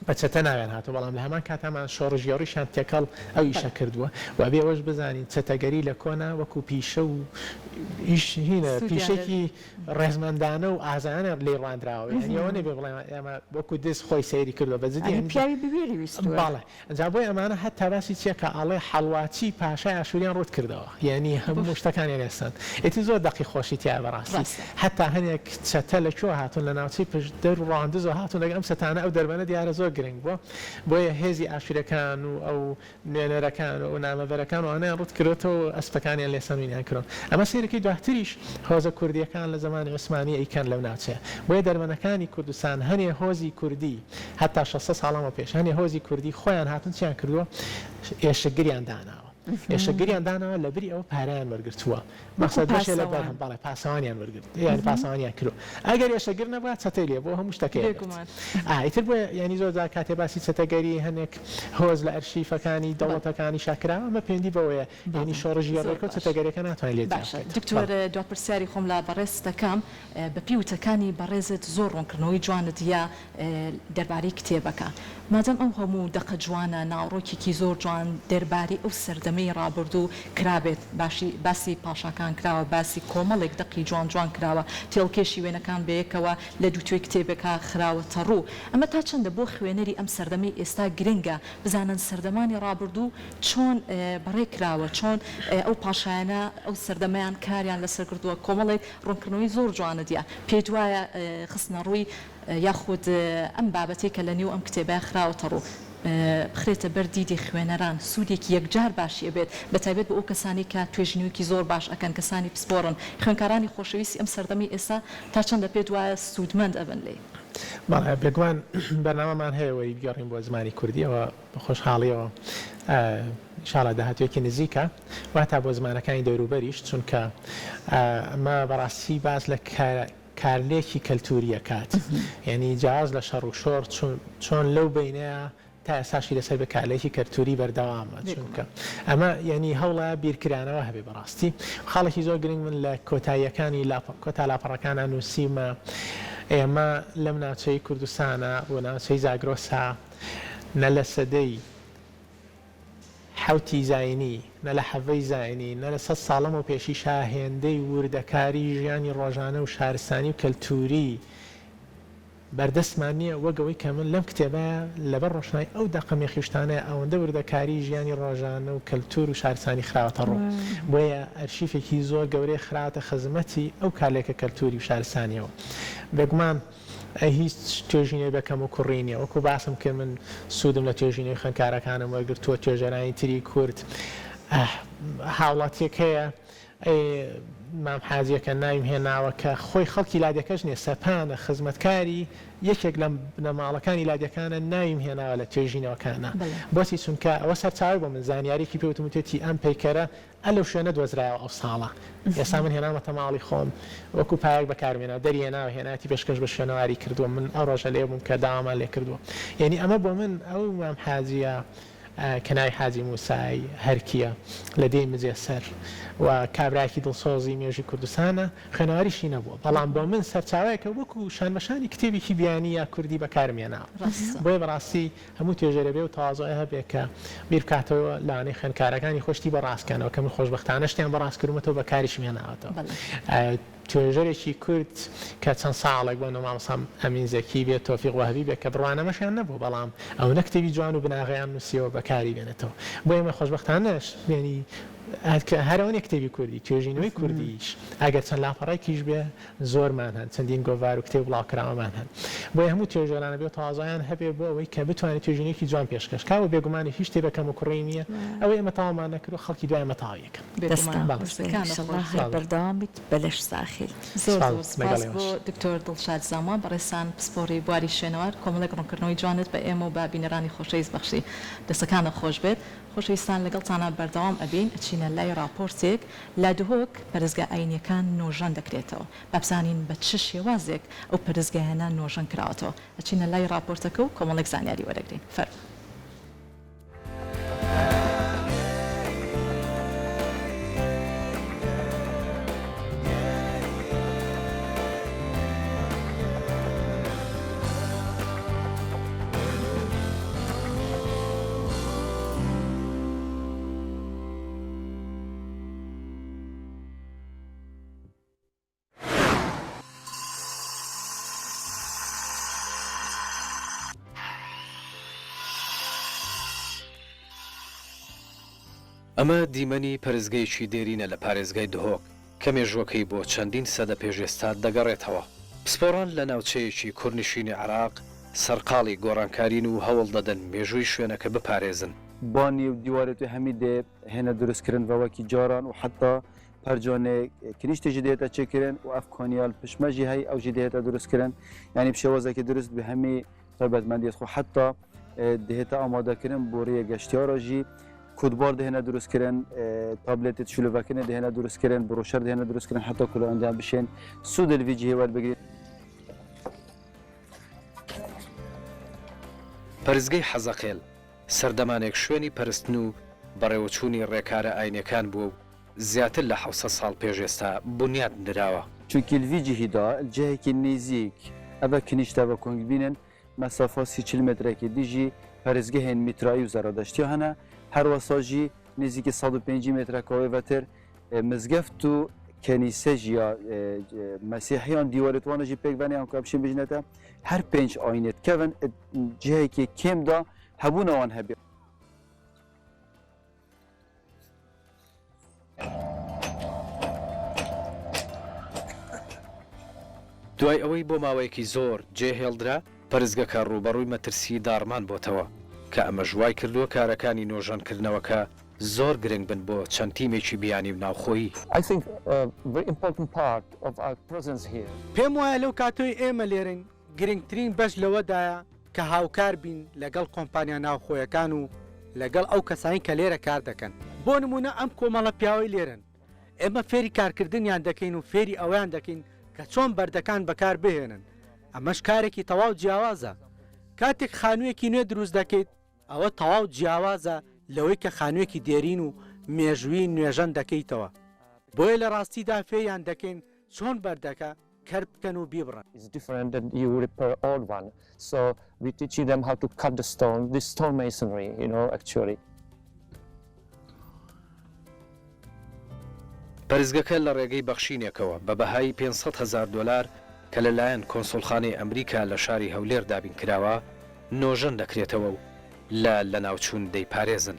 بە چەتە ناویان هاتووە، بەڵام لە هەمان کاتا مان شۆڕشگێڕیشیان تێکەڵ ئەو ئیشە کردووە و ئەبێ ئەوەش بزانین چەتەگەری لە کۆنا وەکوو پیشە و ئیش هینە پیشەیەکی ڕێزمەندانە و ئازایانە لێی ڕواندراوە یانی ئەوە نەبێ بڵێ ئێمە وەکوو دز خۆی سەیری کردووە بە جدی یانی پیاوی بوێری ویستووە. بەڵێ جا بۆیە ئەمانە هەتا باسی چیە کە ئەڵێ حەڵواچی پاشای ئاشوریان ڕوت کردەوە یانی هەموو شتەکانیان ئێستان ئیتر زۆر دەقی خۆشی تیایە بەڕاستی هەتا هەنێک چەتە لە کوێوە هاتوون لە ناوچەی پشدەر و ڕەواندزەوە هاتوون لەگەڵ ئەم چەتانە ئەو دەربەنە دیارە زۆر گرنگ بووە بۆیە هێزی ئاشورەکان و ئەو نوێنەرەکان و ئەو نامەبەرەکان و ئەوانەیان ڕوت کردۆتەوە و ئەسپەکانیان لێ سەنوینیان کردوون ئەمە سەیرەکەی دواتریش هۆزە کوردیەکان لە زەمانی عوسمانی ئەیکەن لەو ناوچەیە بۆیە دەربەنەکانی کوردستان هەنێ هۆزی کوردی هەتا 600 ساڵ لەمەو پێش هەنێ هۆزی کوردی خۆیان هاتوون چیان کردووە ئێشکگریان داناوە ئێشکگریان داناوە لەبری ئەوە پارەیان وەرگرتووە مەقسەد بەشێ لە بەرهەم بەڵێ پاسەوانیان وەرگرت یانی پاسەوانیان کردووە ئەگەر ئێشکگر نەبووە چەتەی لێ بۆ هەموو شتەکەی ئەبرد ئا ئیتر بۆیە یانی زۆر جار کاتێ باسی چەتەگەری هەنێک هۆز لە ئەرشیفەکانی دەوڵەتەکانیشا کراوە ئەمە پێندی بەوەیە یانی شۆڕشگێڕیەکە و چەتەگەریەکە ناتوانین لێ جیا باشە بکەیتەوە. دکتۆر دوا پرسیاری خۆم لە بەڕێزت دەکەم بەپێی وتەکانی بەڕێزت زۆر ڕوونکردنەوەی جوانت یا دەربارەی کتێبەکە. مادام ئەو هەموو دەقە جوانە، ناوەڕۆکێکی زۆر جوان دەربارەی ئەو سەردەمەی ڕابردوو کرابێت، باشی باسی پاشاکان کراوە، باسی کۆمەڵێک دەقی جوان جوان کراوە، تێڵکێشی وێنەکان بەیەکەوە لە دووتوێی کتێبێکا خراوەتەڕوو. ئەمە تا چەندە بۆ خوێنەری ئەم سەردەمەی ئێستا گرنگە بزانن سەردەمانی ڕابردوو چۆن بەڕێ کراوە، چۆن ئەو پاشایانە ئەو سەردەمەیان کاریان لەسەر کردووە، کۆمەڵێک ڕوونکردنەوەی زۆر جوانت یا پێت وایە خستنەڕووی یاخود ئەم بابەتەی کە لە نێو ئەم کتێبە خراوەتە ڕوو بخرێتە بەر دیدی خوێنەران سوودێکی یەکجار باشی ئەبێت بە تایبەت بۆ ئەو کەسانەی کە توێژینەوەیەکی زۆر باش ئەکەن کەسانی پسپۆڕن خوێندکارانی خۆشەویستی ئەم سەردەمەی ئێستا تا چەندە پێت وایە سوودمەند ئەبن لێی؟ بەڵێ بێگومان بەرنامەمان هەیە وەریبگێڕین بۆ زمانی کوردیەوە بە خۆشحاڵیەوە ان شاءاللە داهاتوویەکی نزیکە و هەتا بۆ زمانەکانی دەوروبەریش چونکە ئەمە بەڕاستی باس لە کارلێکی کەلتوری ئەکات یانی جیاواز لە شەڕ و شۆڕ چۆن لەو بەینەیا تا ئێستاشی لەسەر بێ کارلێکی کەلتوری بەردەوامە چونکە ئەمە یانی هەوڵە بیرکرانەوە هەبێ بەڕاستی خاڵێکی زۆر گرنگ من لە کۆتاییەکانی کۆتا لاپەڕەکانا نووسیومە ئێمە لەم ناوچەی کوردستانا و ناوچەی زاگرۆسا نە لە سەدەی حەوتی زاینی، نە لە حەڤەی زاینی، نە لە سەد ساڵ لەمەو پێشیشا هێندەی وردەکاری ژیانی ڕۆژانە و شارستانی و کەلتووری بەردەستمان نییە وەک ئەوەی کە من لەم کتێبە لەبەر ڕۆشنایی ئەو دەقە مێخی و شتانەیە ئەوەندە وردەکاری ژیانی ڕۆژانە و کەلتوور و شارستانی خراوەتە ڕوو. بۆیە ئەرشیفێکی زۆر گەورەی خراوەتە خزمەتی ئەو کارلێکە کەلتووری و شارستانییەوە. بێگومان. هیچ توێژینەوەی بە کەموکوڕی نییە. وەکو باسم کرد من سوودم لە توێژینەوەی خوێندکارەکانم وەرگرتووە، توێژەرانی تری کورد. هاوڵاتییەک هەیە مام حاجییەکە ناویم هێناوە کە خۆی خەڵکی لادێکەش نییە، سەپانە، خزمەتکاری یەکێک لە بنەماڵەکانی لادێکانە، ناویم هێناوە لە توێژینەوەکانا. بۆچی؟ چونکە ئەوە سەرچاوەی بۆ من، زانیارییەکی پێ وتم وتویەتی ئەم پەیکەرە ئە لەو شوێنە دۆزرایەوە ئەو ساڵە ئێستا من هێناومەتە ماڵی خۆم وەکو پایەک بەکارم هێناوە دەری هێناوە هێنایەتی پێشکەش بە شوێنەواری کردووە من ئەو ڕۆژە لێ بووم کە داوامان لێ کردووە یعنی ئەمە بۆ من ئەو مام حاجیە کە ناوی حاجی موسای هەرکیە لە دێی مجێسەر و کابراکی دڵسۆزی مێژووی کوردستانە خوێنەواریشی نەبووە بەڵام بۆ من سەرچاوەیەکە وەکو شانبەشانی کتێبێکی بیانی یا کوردی بەکارم هێناوە بۆیە بەڕاستی هەموو توێژەرێ بێ و تەوازوعی هەبێ کە بیر بکاتەوە لەوانەیە خوێندکارەکانی خۆی شتی بۆ ڕاست کەنەوە کە من خۆشبەختانە شتیان بۆ ڕاست کردوومەتەوە بە کاریشم هێناوەتەوە توێژەرێکی کورد کە چەند ساڵێک بۆ نموونە مامۆستا ئەمین زەکی بێ تۆفیق وەهبی بێ کە بڕوانامەشیان نەبوو بەڵام ئەونە کتێبی جوان و بناغەیان نووسیەوە بەکاری بێنێتەوە بۆ ئێمە خۆشبەختانەش یانی هەر ئەوە نیە کتێبی کوردی توێژینەوەی کوردیش ئەگەر چەند لاپەڕێکیش بێ زۆرمان هەن، چەندین گۆڤار و کتێب بڵاوکراوەمان هەن. بۆیە هەموو توێژەران ئەبێ تەوازوعیان هەبێ بۆ ئەوەی کە بتوانێ توێژینەوەیەکی جوان پێشکەش کا و بێگومانیش هیچ شتێ بە کەموکوڕی نییە، ئەوەی ئێمە تەواومان نەکردووە خەڵکی دوای ئێمە تەواوی ئەکەن. بێگومان. دەستتان خۆش بێ دەستەکانت ئیشەڵا خۆش هەر بێت. بەردەوام بیت بە لەش ساخی. زۆر سپاس زۆر لەگەڵ سپاس بۆ ئێوەش. دکتۆر دڵشاد زاما بەڕێزتان پسپۆڕی بواری شوێنەوار کۆمەڵێک ڕوونکردنەوەی جوانت بە ئێمە و بە بینەرانی خۆشەویست بەخشی دەستەکانت خۆش بێت. خۆشەویستان لەگەڵتانا بەردەوام ئەبین ئەچینە لای ڕاپۆرتێک لە دهۆک پەرستگا ئاینیەکان نۆژەن دەکرێتەوە با بزانین بە چ شێوازێک ئەو پەرستگایانە نۆژەن کراوەتەوە ئەچینە لای ڕاپۆرتەکە و کۆمەڵێک زانیاری وەرەگرین فەرموو. ئەمە دیمەنی پەرستگەیەکی دێرینە لە پارێزگای دهۆک کە مێژووەکەی بۆ چەندین سەدە پێش ئێستا دەگەڕێتەوە. پسپۆڕان لە ناوچەیەکی کوردنشینی عێراق سەرقاڵی گۆڕانکارین و هەوڵ دەدەن مێژووی شوێنەکە بپارێزن. بانی و دیوارێ تو هەمی دێ هێنە دروست کرن ڤە وەکی جاران و حەتا پەرجانێ کنیشتێ ژی دێتە چێ کرن و ئەف کانیال پشمە ژی هەی ئەو ژی دێتە دروست کرن یانی بشێوازێکی دروست بێ هەمی تایبەتمەندیت خو حەتا دهێتە ئامادە کرن بۆ ڕێ گەشتیارا ژی کودبار دهێنە دروست کرن تابلێتێت شلوڤەکردنێ دهێنە دروست کرن بڕۆشەر دهێنە دروست کرن حەتا کولایندیان بشێن سوود لڤی جهێ وەربگرین. پەرستگەی حەزەقێل سەردەمانێک شوێنی پەرستن و بەڕێوەچوونی ڕێکارە ئاینیەکان بووە و زیاتر لە 700 ساڵ پێش ئێستا بونیاد نراوە. چونکی لڤی جهی دا جهێکی نیزیک ئەڤە کنیشتە ڤە کۆنگ بینن مەسافا سی چل مترەکی دیژی پەرستگەهێن میترایی و زەرادەشتیا هەنە، هەروەسا ژی نزیکی 150 مترەکا وێڤەتر مزگەفت و کەنیسە ژی یا مەسیحیان دیوارێت وانە ژی پێک ڤەنە یان کو ئەبشین بژنەتە هەر پێنج ئاینێت کەڤن جهێکی کێم دا هەبوونە وان هەبێ. دوای ئەوەی بۆ ماوەیەکی زۆر جێهێڵدرا، پەرستگەکە ڕووبەڕووی مەترسیی داڕمان بۆتەوە، کە ئەمەش وایکردووە کارەکانی نۆژەنکردنەوەکە زۆر گرنگ بن بۆ چەند تیمێکی بیانی و ناوخۆیی. پێم وایە لەو کاتەی ئێمە لێرەین گرنگترین بەش لەوەدایە کە هاوکار بین لەگەڵ کۆمپانیا ناوخۆیەکان و لەگەڵ ئەو کەسانی کە لێرە کار دەکەن. بۆ نموونە ئەم کۆمەڵە پیاوەی لێرەن، ئێمە فێری کارکردنیان دەکەین و فێری ئەوەیان دەکەین کە چۆن بەردەکان بەکار بهێنن، ئەمەش کارێکی تەواو جیاوازە. کاتێک خانوویەکی نوێ دروست دەکەیت، ئەوە تەواو جیاوازە لەوەی کە خانوویەکی دێرین و مێژوویی نوێژەن دەکەیتەوە. بۆیە لە ڕاستیدا فێریان دەکەین چۆن بەردەکە کەرت بکەن و بیبڕن. پەرستگەکە لە ڕێگەی بەخشینێکەوە بە بەهای 500 هەزار دۆلار کە لەلایەن کۆنسوڵخانەی ئەمریکا لە شاری هەولێر دابینکراوە، نۆژەن دەکرێتەوە و لە لەناوچوون دەیپارێزن.